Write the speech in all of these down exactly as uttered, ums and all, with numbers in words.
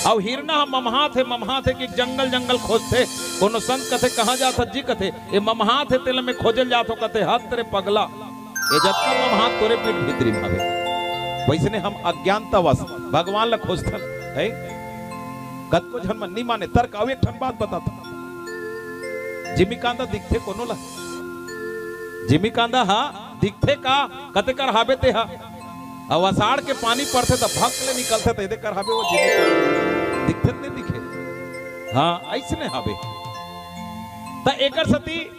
अउ हिरना ह ममहात हे, ममहात हे कि जंगल जंगल खोजथे। कोनो संत कथे, "कहाँ जात हस जी?" कथे, "ए ममहात हे, तेला मैं खोजे ल जात हों।" कथे, "हत रे पगला, ए जतका ममहात तोरे पीठ भीतरी म हवे।" वइसने हम अज्ञानतावश भगवान ला खोजथन, है? कतको झन मन नइ माने, तर्क। अउ एक ठन बात बताथन, जिमी कांदा दिखथे कोनो ला? जिमी कांदा हा दिखथे का? कते कर हाबे ते हा? अउ असाढ़ के पानी परथे त भक ले निकलथे, त एदे कर हाबे वो जिमी कांदा। दिखथे त नइ दिखे? हाँ, अइसने हाबे। त एकर सेती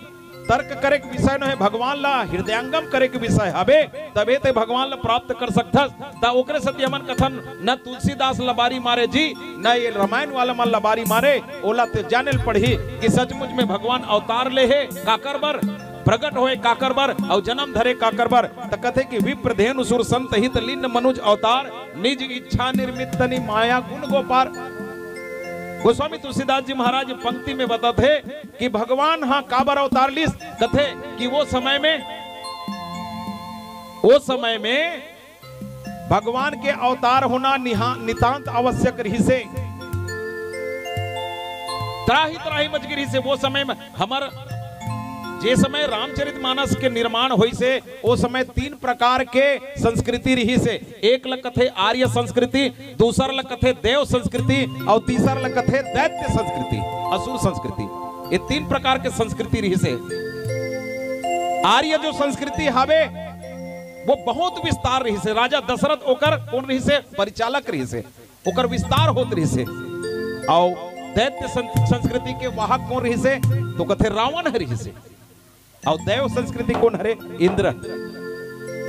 तर्क करे के विषय नोहे, भगवान ला हृदयंगम करे के विषय हवे। तभे ते भगवान ला प्राप्त कर सकथस। त ओकरे सेती हमन कथन, न तुलसीदास लबारी मारे जी, न ये रामायण वाला मन लबारी मारे। ओला ते जाने ल पड़ही कि सचमुच में भगवान अवतार ले हे काकर बर, प्रगट होए काकर बर, अउ जन्म धरे काकर बर। त कथे कि विप्र धेनु सुर संत हित लीन मनुज अवतार, निज इच्छा निर्मित तनि माया गुण गो पार। गोस्वामी तुलसीदास जी महाराज पंक्ति में बताथे कि भगवान हा काबर अवतार लिस, कथे कि वो समय में, वो समय में भगवान के अवतार होना निहा-, नितांत आवश्यक रहिसे। त्राहि त्राहि मच गे रहिसे। वो समय में हमर, जे समय रामचरित मानस के निर्माण होइसे, ओ समय तीन प्रकार के संस्कृति रहिसे। एक ल कथे आर्य संस्कृति, दूसर ल कथे देव संस्कृति, अउ तीसर ल कथे दैत्य संस्कृति, असुर संस्कृति। ये तीन प्रकार के संस्कृति रहिसे। आर्य जो संस्कृति हावे, वो बहुत विस्तार रहिसे। राजा दशरथ ओकर कोन रहिसे? परिचालक रहिसे, ओकर विस्तार होत रहिसे। अउ दैत्य सं-, संस्कृति के वाहक कोन रहिसे? तो कथे रावण ह रहिसे। अउ दैव संस्कृति कोन हरे? इंद्र।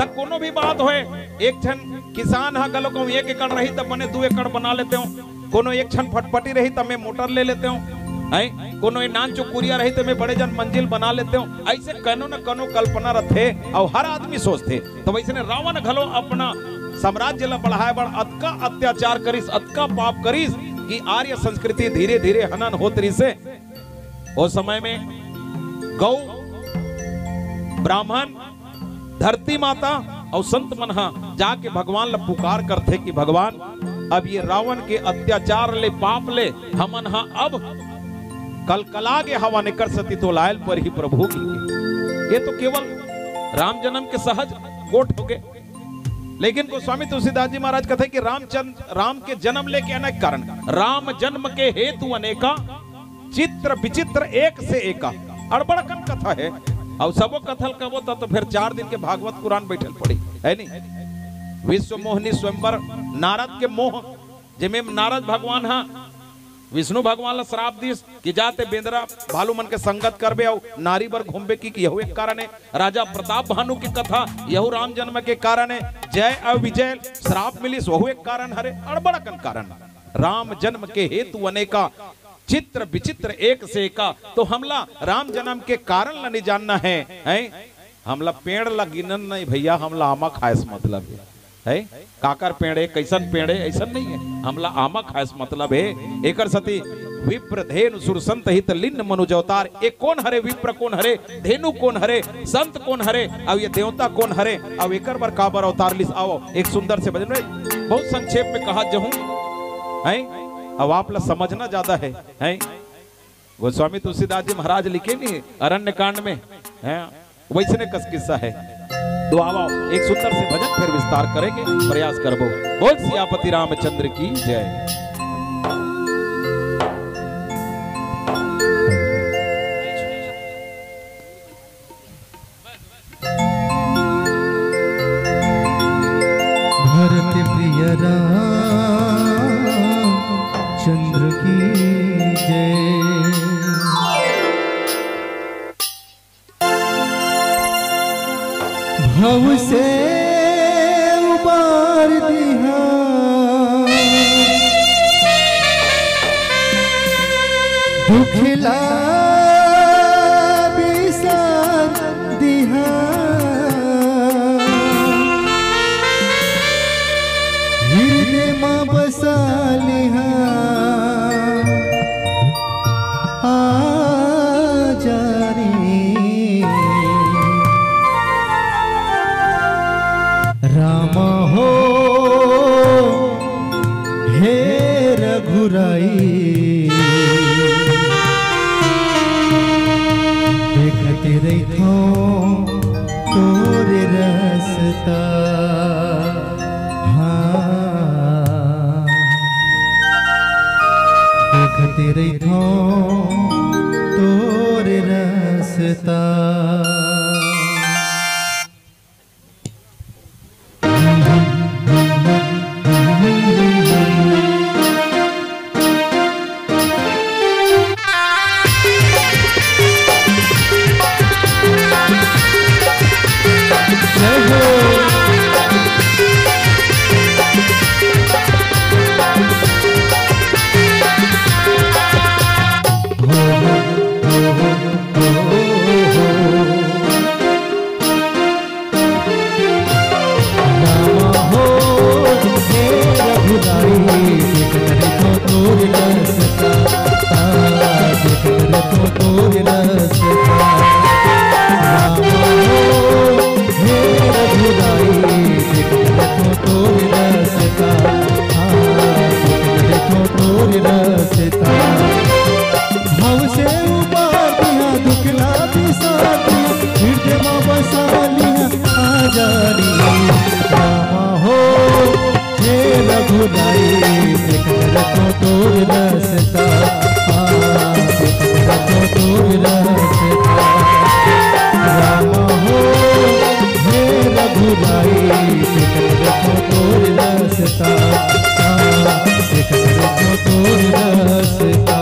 त कोनो भी बात होय, एक झन किसान ह घलो कहूं एक एकड़ रही त बने दू एकड़ बना लेतेंव, कोनो एक झन फटफटी रही त मैं मोटर ले लेतेंव, हैं? कोनो ए नान चुक कुरिया रही त मैं बड़े जन मंजिल बना लेतेंव। अइसे कनो न कनो कल्पना रथे अउ हर आदमी सोचथे। त वइसने रावण घलो अपना साम्राज्य ल बढ़ाए बर अतका अत्याचार करिस, अतका पाप करिस कि आर्य संस्कृति धीरे-धीरे हनन होत रहिसे। ओ समय में गौ, ब्राह्मण, धरती माता अउ संत मन ह जाके भगवान ल पुकार करथे कि भगवान, अब ये रावण के अत्याचार ले, पाप ले हमन ह अब कलकला गे हवन, एकर सेती तोला आय ल परही प्रभु। ये तो केवल राम जन्म के सहज गोठ होगे, लेकिन गोस्वामी तुलसीदास जी महाराज कथे कि रामचंद्र, राम के जन्म लेके अनेक कारण, राम जन्म के हेतु अनेका, चित्र विचित्र एक से एका। अड़बड़ कन कथा हे। अउ सबो कथा ल कबो त, तो फेर चार दिन के भागवत कुरान बइठे ल पड़ही, है नी? विश्व मोहनी स्वयंवर, नारद के मोह, जेमे नारद भगवान ह विष्णु भगवान ल श्राप दिस कि जा ते बेंदरा भालू मन के संगत करबे अउ नारी बर घूमबे, कि यहू एक कारण हे। राजा प्रताप भानु के कथा, यहू राम जन्म के कारण हे। जय अउ विजय श्राप मिलिस, वहू एक कारण हरे। अड़बड़ कन कारण। राम जन्म के हेतु अनेका, चित्र विचित्र एक से एका। तो हमला राम जन्म के कारण ल नइ जानना हे, हैं? हमला पेड़ ल गिनन नइ भइया, हमला आमा खाए से मतलब हे, हैं? काकर पेड़ हे, कइसन पेड़ हे, अइसन नइ हे। हमला आमा खाए से मतलब हे। एकर सेती विप्र धेनु सुर संत हित लीन मनुज अवतार। ए कोन हरे? विप्र कोन हरे? धेनु कोन हरे? संत कोन हरे? अउ ये देवता कोन हरे? अउ एकर बर काबर अवतार लिस? आओ, एक सुंदर से भजन में बहुत संक्षेप में कहा जहूं, हैं? अब आप ला समझना ज्यादा हे, हैं? गोस्वामी तुलसीदास जी महाराज लिखे नहीं अरण्य कांड में, हैं? वइसने कस किस्सा हे। तो आओ, एक सुंदर से भजन फेर विस्तार करेंगे, प्रयास करबो। बोल सियापति रामचंद्र की जय। भरत प्रिय राम चंद्र की जय। भव से उबार दिहा दुख ला बिसार दिहा। हृदय मा बसा लिहा आ जा रे। राम हो हे घुराई। देखत रहिथों तोर रस्ता, हाँ, देखत रहिथों तोर रस्ता। रामा हो, हे रघुराई, देखत रहिथों तोर रस्ता, आ, देखत रहिथों तोर रस्ता। रामा हो, हे रघुराई, देखत रहिथों तोर रस्ता, आ, देखत रहिथों तोर रस्ता। भव से उबार दिहा, दुख ला बिसार दिहा, हृदय मा बसा लिहा, आ जा रे रामा हो, हे रघुराई, देखत रहिथों तोर रस्ता, आ, देखत रहिथों तोर रस्ता। रामा हो, हे रघुराई, देखत रहिथों तोर रस्ता, आ, देखत रहिथों तोर रस्ता।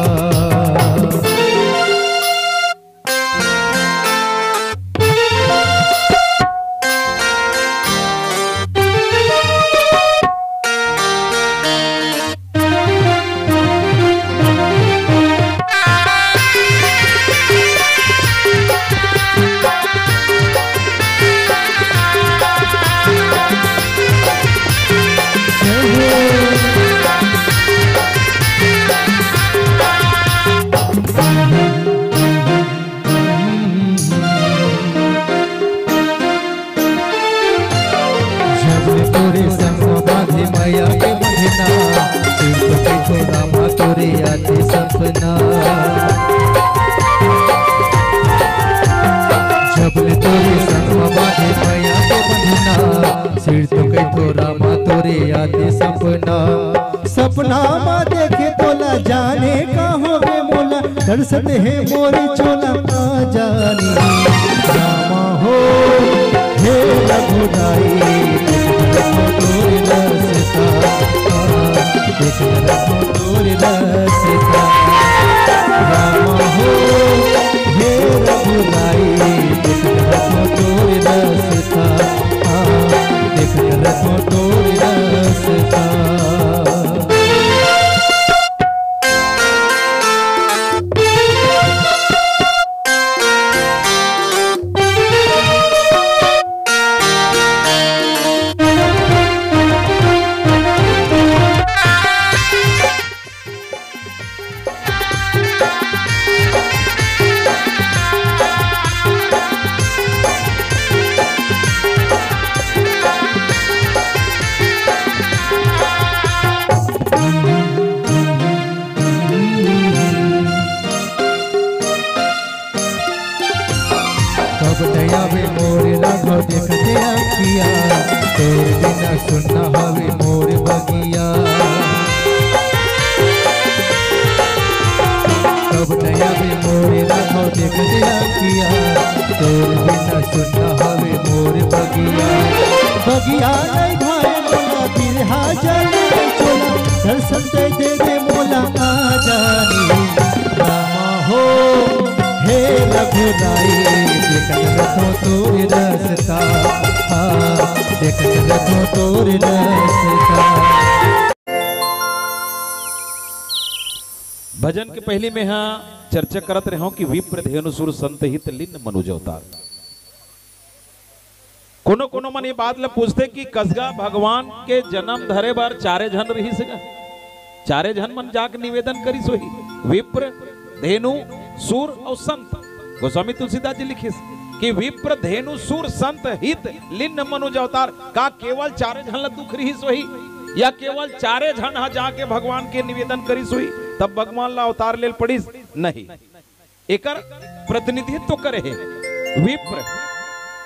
जब ले तोरे संग बांधे मया के बंधना, सिर तो के थोड़ा मा तोरे आथे सपना। जब ले तोरे संग बांधे मया के बंधना, सिर तो के थोड़ा मा तोरे आथे सपना। सपना मा देखे तोला, जाने का होगे मोला, तरसत हे मोर चोला, आ जा रे रामा हो, हे रघुराई, देखत रहिथों तोर रस्ता, देखत रहिथों तोर रस्ता। रामा हो, हे रघुराई, देखत रहिथों तोर रस्ता, देखत रहिथों तोर रस्ता। कब दया वे मोर राघव देखते अखिया, तोर बिना सुन्ना हवे मोर बगिया। कब दया वे मोर राघव देखते अखिया, तोर बिना सुन्ना हवे मोर बगिया। बगिया नहीं भाए मोला बिरहा जल चोला, दर्शन दे दे मोला आ जा रे रामा हो। हे रघुराई, देखत रहिथों तोर रस्ता, हाँ, देखत रहिथों तोर रस्ता। भजन के पहिली में हा चर्चा करत रहों कि विप्र धेनु सुर संत हित लीन मनुज अवतार। कोनो कोनो मन ये बात ल पूछथे कि कसगा भगवान के जन्म धरे बर चारे झन रिहिस गा, चारे झन मन जाके निवेदन करिस होही, विप्र, धेनु, सुर अउ संत। गोस्वामी तुलसीदास जी लिखिस कि विप्र, धेनु, सुर, संत, हित, लीन मनुज अवतार। का केवल चारे झन ल दुख रिहिस होही? या केवल चारे झन ह जाके भगवान के निवेदन करिस हुई, तब भगवान ला अवतार लेल पड़िस? नहीं, एकर प्रतिनिधित्व करे हे विप्र।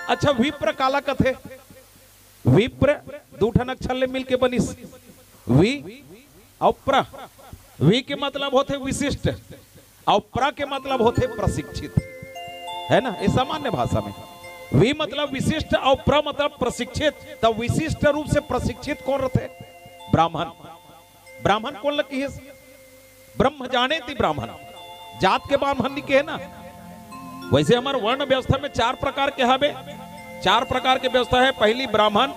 अच्छा, विप्र काला कथे? विप्र दू ठन अक्षर ले मिलके बनिस, वि अउ प्र। वि के मतलब होथे विशिष्ट, अउ प्र के मतलब होथे प्रशिक्षित, है ना, ये सामान्य भाषा में। वि मतलब विशिष्ट अउ प्र मतलब प्रशिक्षित। त विशिष्ट रूप से प्रशिक्षित कोन रथे? ब्राह्मण। ब्राह्मण कोन ल किहिस? ब्रह्म जानेति ब्राह्मण। जात के ब्राह्मण नी कहे ना। वैसे हमर वर्ण व्यवस्था में चार प्रकार के हवे, चार प्रकार के व्यवस्था है। पहली ब्राह्मण,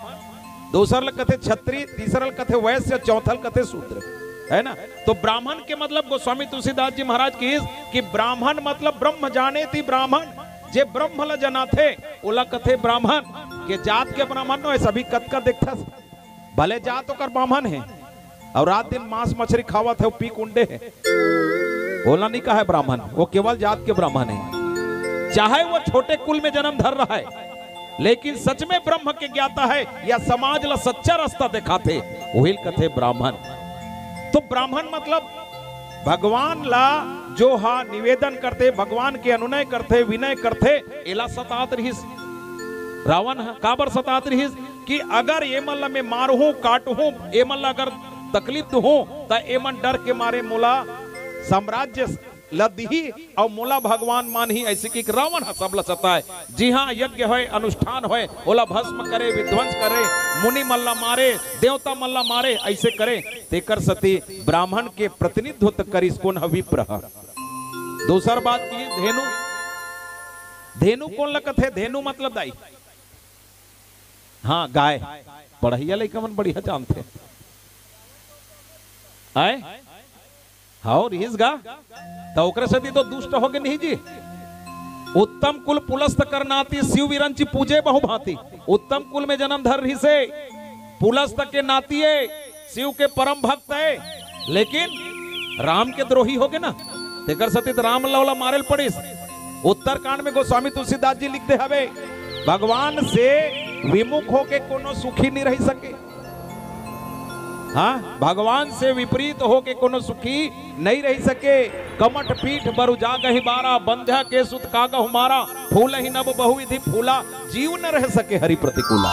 दूसर ल कथे छत्री, तीसर ल कथे वैश्य, चौथा ल कथे शूद्र, है ना। तो ब्राह्मण के मतलब गोस्वामी तुलसीदास जी महाराज किहिस कि ब्राह्मण मतलब ब्रह्म जानेति ब्राह्मण, जे ब्रह्म ल जनाथे, ओला कथे ब्राह्मण। के जात के ब्राह्मण नो, सभी कतका देखथस, भले जात ओकर ब्राह्मण हे अउ रात दिन मांस मछरी खावत हे, पी कुंडे हे, ओला नहीं कहे ब्राह्मण, वो केवल जात के ब्राह्मण हे। चाहे वो छोटे कुल में जन्म धर रहा है, लेकिन सच में ब्रह्म के ज्ञाता है या समाज ला सच्चा रास्ता दिखाथे, वही कथे ब्राह्मण। तो ब्राह्मण मतलब भगवान ला जो हा निवेदन करथे, भगवान के अनुनय करथे, विनय करथे, एला सतात रहिस रावण ह। काबर सतात रहिस कि अगर एमन ला मैं मारहूं, काटहूं, एमन ला अगर तकलीफ दूहूं, त एमन डर के मारे मोला साम्राज्य ल दिही अउ मोला भगवान मानही, ऐसे कि रावण ह सबला सताए। जिहां यज्ञ होय, अनुष्ठान होय, ओला भस्म करे, विध्वंस करे, मुनि मन ला मारे, देवता मन ला मारे, ऐसे करे। तेकर सती ब्राह्मण के प्रतिनिधित्व करिस कोन ह? विप्र ह। दूसर बात की धेनु, धेनु कोन ल कथे? धेनु मतलब दाई, हाँ, गाय। पढ़इया लइका मन बढ़िया जानथे। आय? हव, रिहिस गा। त ओकरे सेती तो दुष्ट होगे नहीं जी। उत्तम कुल पुलस्त कर नाती, शिव विरंची पूजे बहु भांति। उत्तम कुल में जन्म धर रिहिसे, पुलस्त के नाती ए, शिव के परम भक्त ए, लेकिन राम के द्रोही होगे ना, तेकर सेती त राम ल ओला मारे ल पड़िस। उत्तरकांड में गोस्वामी तुलसीदास जी लिखते हवे, भगवान से विमुख होके कोनो सुखी नहीं रह सके। हाँ, भगवान से विपरीत होके कोनो सुखी नहीं रह सके। कमठ पीठ बरु जागहि बारा, बंध्या के सुत कागहु मारा, फूलहि नभ बहुविधि फूला, जीव न रह सके हरि प्रतिकूला।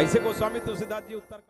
ऐसे गोस्वामी तुलसीदास जी उत्तर